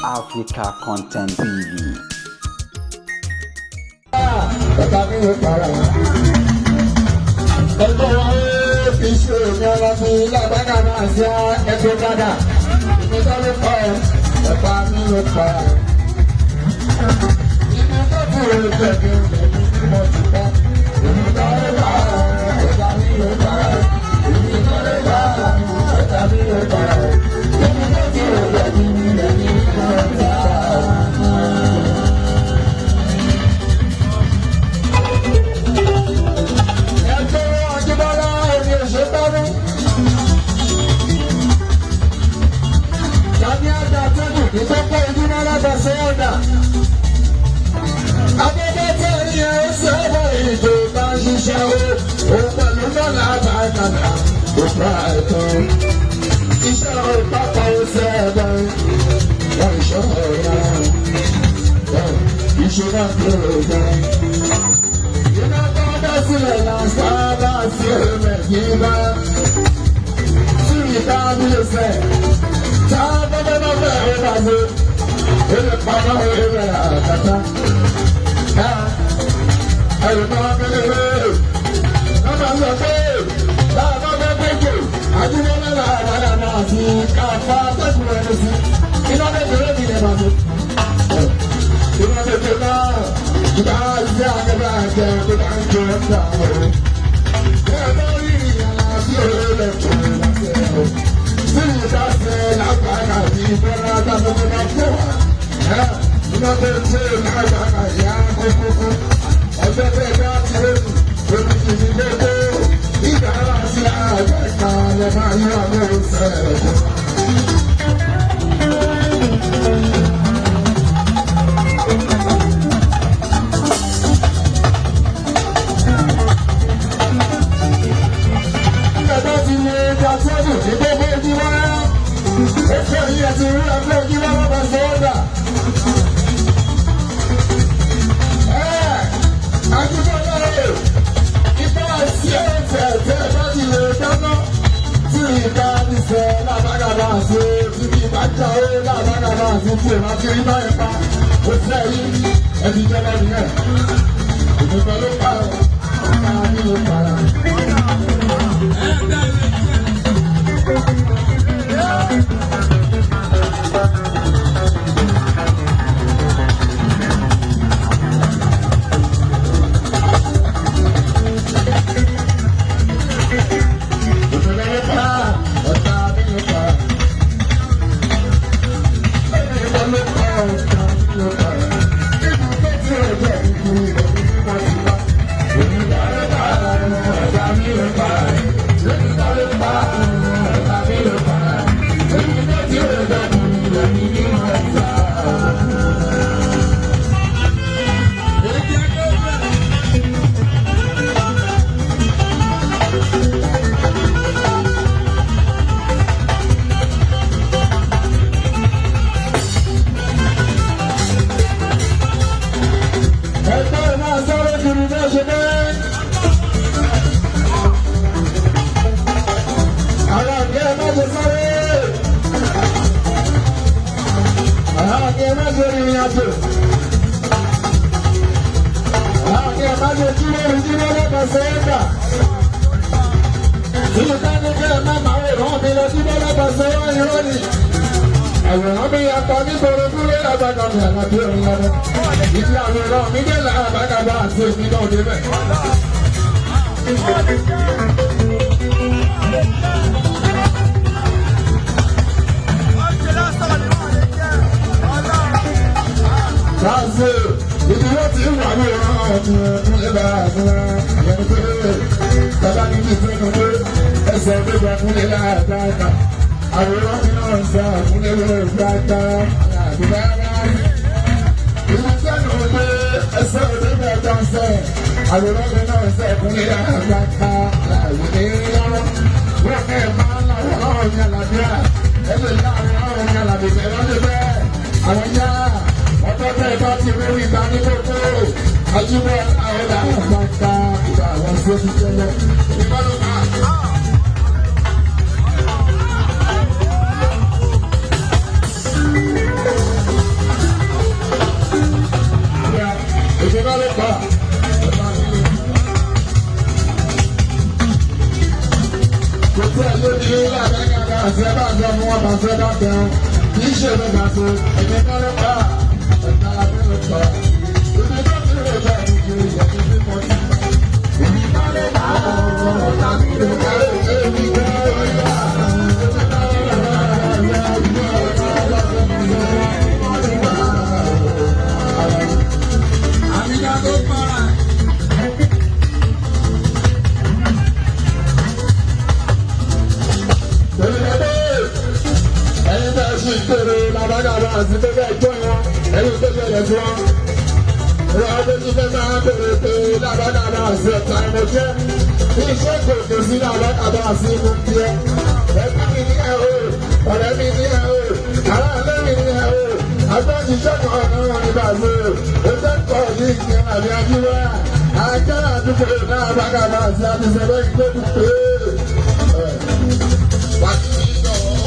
Africa Content TV. Bàbá mi ò para. Ẹgbẹ́ wa ó fi ṣe èmi ọmọ mi lágbàdà máa ṣe ẹgbẹ́ dada. Èmi tó ló kọ́ ẹ, bàbá mi ò para. Ibi tó ti rò jẹ̀bi ẹ̀mí tí mo ti kọ́. Èmi tó ló para, bàbá mi ò para. Èmi tó ló para, bàbá mi ò para. Ibi tó ti rò jẹ̀bi ẹ̀mí tí mo ti kọ́. Ẹgbẹ́ Ajíbọ́lá èmi ò ṣe bá mú. Tàbí àgbà tẹ́gù ní tó pé ìdúná lábàṣẹ ọ̀dà. Abẹ́bẹ́ tẹ̀ ní ẹ ó ṣe é bọ̀ ìjò bá ń ṣiṣẹ́ o. Òun pẹ̀lú dọ́là àbákanà kò bá ẹ̀tọ́. Iṣẹ́ òpapọ̀ ó ṣe é bọ̀. Wọ́n ìṣọ́ ọ̀rọ̀ ìṣúná kúrò gan. Iná tó bẹ́ sílẹ̀ là ń sábà sí ẹ̀rẹ̀ yìí bá. Sí ìta bí ó sẹ̀. Tá a bá bá bá bẹ̀ ẹ̀ bá ṣe. Ó lè pamọ́ ẹ̀rẹ̀ àkàtà. Ẹ̀rù náà bẹ̀rẹ̀ rẹ̀. Wọ́n máa ń sọ pé bá a bá bẹ́ gbẹ́jọ. Àdúgbò náà àbádà náà sí káfá tẹ̀sán ẹni sí. Iná bẹ̀rẹ̀ mi lè máa ṣe. Iná bẹ̀rẹ̀ náà. Ìgbà ìṣe àgbẹ̀bẹ̀ àjẹ tó bá ń jẹ ọ̀tá o. Bẹ́ẹ̀ bá rí ìyàrá sí òwe lẹ́kọ̀ọ́ láṣẹ o. Sí ìdásẹ̀ lágbàdà bí bọ́lá dábọ́bọ́ bá fún wa. Iná bẹ̀rẹ̀ lágbàdà yá kókókó. Ọjọ́ bẹ́ẹ̀ bá ti rẹ̀ omi ti ní gbogbo. Ìgbà sí àgbẹ̀ kan lè máa yọ àwọn òṣèlú. Ẹgbẹ́ ti lè ga sẹ́dù ní gbogbo ojú wá. Ó fẹ́ yí ẹtì rí ẹgbẹ́ ojú wá wọ́n bá ṣe é dà. Ẹ àdúgbò náà rè ipá sí ẹ̀fẹ̀ tẹ́ ẹ bá ti lè dáná. Tí ìka ti sẹ́ lábàgàbà ṣe tí kì í bá jà ó lábàgàbà ṣe tí èèmà ti rí báyìí pa. Ó fẹ́ yí ẹbí jẹ́ lọ́dún yẹn. Òṣèlú ló pa ọ́, ọ̀gá mi ló para. Ẹgbẹ́ máa sáré kiri bá ṣe bẹ́ẹ̀. Àwọn àgbẹ̀ má ṣe sáré. Àwọn àgbẹ̀ má ṣe rìnrìn àjò. Àwọn àgbẹ̀ má ṣe jíròrò jíròrò lọ́kàn sẹ́yìndà. Ìlú ká ní kẹ́ ẹ má máa wòrán mi lọ sí lọ́kàn sẹ́yìn irọ́ ni. Àwòrán mi yàtọ̀ nítorí kúrẹ́ àgbàdo mi àlàbí òun lọ́dọ̀. Ìdí àwòrán mi dé làbàgàbà àti èmi náà débẹ̀. Láàzú, ibi wọ́n ti ń wà ní ọ̀rọ̀ ọ̀tún ẹ̀kún bá àfúrá. Ìyẹn pé bàbá mi ti fẹ́ pé ẹsẹ̀ gbégbá kúnlé láàdáta. Àwòrán mi náà ń sá kúnlé láàdáta. Àbúrá ìlú sẹ́nu pé ẹsẹ̀ òdebẹ̀ tó ń sẹ̀. Àwòrán mi náà ń sẹ̀ kúnlé láàdáta. Àwòrán lọ́wọ́. Wọ́n kẹ́ ẹ̀ máa ń láwòrán ọ̀yàn àlàbíà. Ẹ̀sẹ̀ láàrin ọ̀yàn àlàbíà lọ́dẹ bẹ́ẹ̀. Àwọn yá ọjọ́ tẹ́ bá ti rí ìgbà ní gbogbo àjùmọ̀ àwọn àgbàgbà ìgbà àwọn sí ojú tẹ́lẹ̀. Calm down. Kì í ṣe mẹ́ta so, ẹ̀jẹ̀ kan ló pa, ẹ̀ka ló pa. Ibi tó ti rẹ̀ jẹ́ ìdíje ìyẹ̀kí sí mọ́tì. Èmi bá lè bá ọ̀rọ̀ tàbí ìrẹ̀lẹ̀ èmi bá ọ̀rọ̀. Àbíjà tó para. Ẹyin bẹ́ẹ̀ sì kéré lábàgàbà àti bẹ́ẹ̀ jọ wọn, ẹyin tó ṣẹlẹ̀ sí wọn. Ìwà tó ti fẹ́ máa bèrè pé lábàgàbà àti ọ̀tá ẹ̀mọ jẹ́. Iṣẹ́ kò kò sí lábàgàbà àti ikú tiẹ̀. Ẹbí mi ní ẹ̀ o, ọ̀rẹ́ mi ní ẹ̀ o, ará ilé mi ní ẹ̀ o. Agbáṣiṣẹ́ kan náà ní bàbá o. Ó jẹ́ kọ́ ní ìgbẹ́ àbí ajíwá. Ajá àdúgbò náà bàgàbà àti àbísẹ̀lẹ̀ ìgbẹ́dùn pé. Wà á ti sọ̀rọ̀.